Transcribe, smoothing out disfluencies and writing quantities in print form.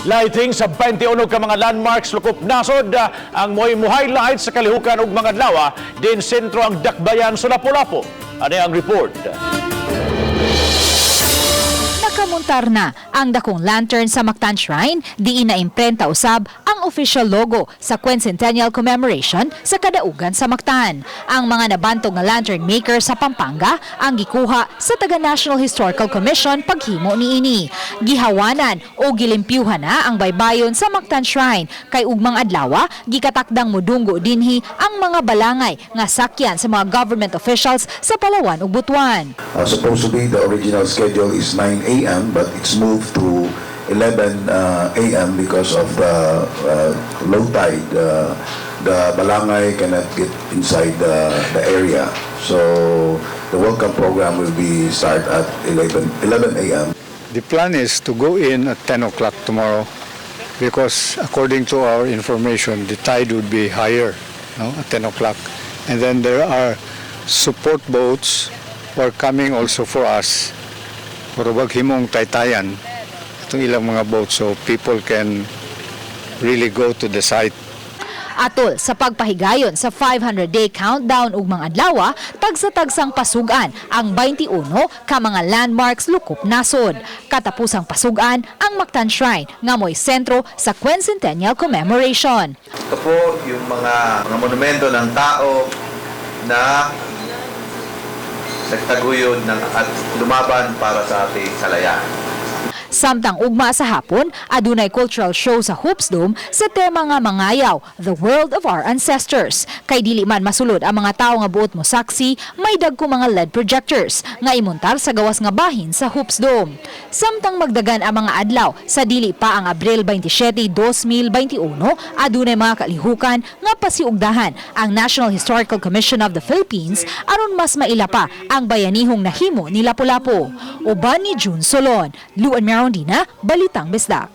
Lighting sa 21 ka mga landmarks lukop nasod ang mo'y mo-highlight sa kalihukan ug mga adlaw din sentro ang Dakbayan sa Lapu-Lapu. Ano ang report? Nakamuntar na ang dakong lantern sa Mactan Shrine, diin na imprenta usab ang official logo sa Quincentennial Commemoration sa kadaugan sa Mactan. Ang mga nabantog nga lantern maker sa Pampanga ang gikuha sa taga National Historical Commission paghimo niini. Gihawanan o gilimpyuhan na ang baybayon sa Mactan Shrine kay ugmang adlawa gikatakdang mudunggo dinhi ang mga balangay nga sakyan sa mga government officials sa Palawan ug Butuan. Supposed to be the original schedule is 9 a.m., but it's moved to 11 a.m. because of the low tide. The balangay cannot get inside the area. So the welcome program will be start at 11 a.m. The plan is to go in at 10 o'clock tomorrow because, according to our information, the tide would be higher, no, at 10 o'clock. And then there are support boats who are coming also for us. Pero wag himong taytayan itong ilang mga boats so people can really go to the site. Atol sa pagpahigayon sa 500-day countdown ug mga adlaw, tagsa-tagsang pasugan ang 21 ka mga landmarks lukop nasod. Katapusang pasugan ang Mactan Shrine nga mo'y sentro sa Quincentennial Commemoration. Ito po yung mga monumento ng tao na nagtaguyod at lumaban para sa ating kalayaan. Samtang ugma sa hapon, adunay cultural show sa Hoops Dome sa tema nga Mangayaw, The World of Our Ancestors. Kay dili man masulod ang mga tawo nga buot mo saksi, may dagko mga LED projectors nga imontar sa gawas nga bahin sa Hoops Dome. Samtang magdagan ang mga adlaw sa dili pa ang Abril 27, 2021, adunay mga kalihukan nga pasiugdahan ang National Historical Commission of the Philippines aron mas maila pa ang bayanihong nahimo ni Lapu-Lapu. Uban ni June Solon, Luan Merondina, Balitang Bisdak.